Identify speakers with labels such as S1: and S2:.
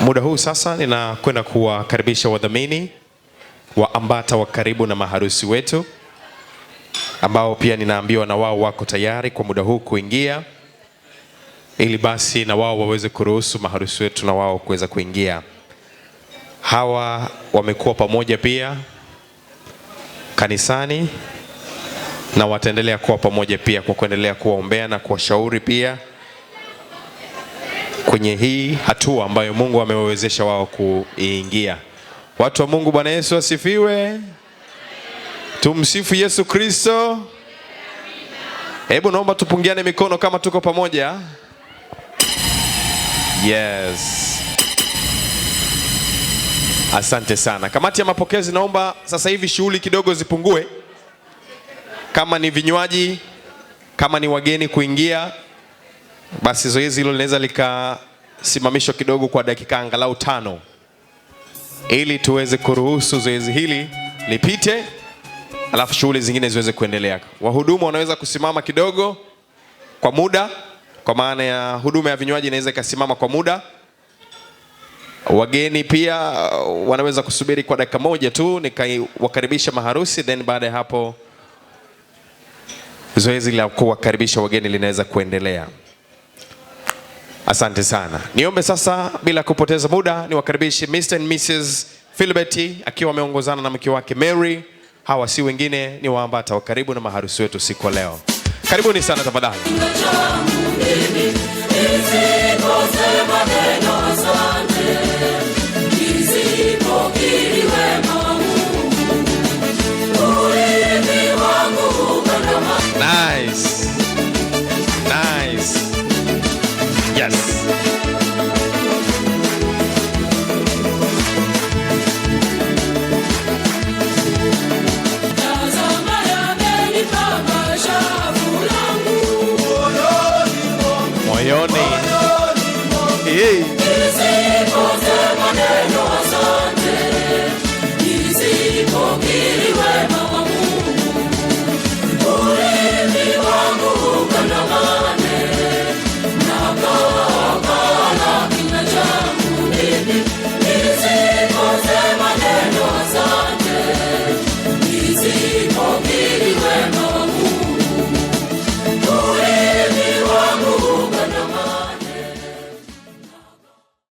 S1: Muda huu sasa ninakwenda kuwakaribisha wadhamini wa ambata wa karibu na maharusi wetu, ambao pia ninaambiwa na wao wako tayari kwa muda huu kuingia, ili basi na wao waweze kuruhusu maharusi wetu na wao kuweza kuingia. Hawa wamekuwa pamoja pia kanisani na wataendelea kuwa pamoja pia kwa kuendelea kuwaombea na kuwashauri pia kwenye hii hatua ambayo Mungu amewawezesha wao kuingia. Watu wa Mungu, Bwana Yesu asifiwe. Tumsifu Yesu Kristo. Hebu naomba tupungiane mikono kama tuko pamoja. Yes. Asante sana. Kamati ya mapokezi, naomba sasa hivi shughuli kidogo zipungue. Kama ni vinywaji, kama ni wageni kuingia, basi zoezi hilo linaweza likasimamishwa kidogo kwa dakika angalau 5, ili tuweze kuruhusu zoezi hili lipite, alafu shughuli zingine ziweze kuendelea. Wahudumu wanaweza kusimama kidogo kwa muda, kwa maana ya huduma ya vinywaji inaweza ikasimama kwa muda. Wageni pia wanaweza kusubiri kwa dakika moja tu, nikawakaribisha maharusi, then baada ya hapo zoezi la kuwakaribisha wageni linaweza kuendelea. Asante sana. Niombe sasa bila kupoteza muda niwakaribishe Mr. and Mrs. Philbert akiwa ameongozana na mke wake Mary. Hawa si wengine ni waambata wa karibu na maharusi wetu siku leo. Karibuni sana tafadhali. Nice. Nice. Yes. Moyoni. Hey.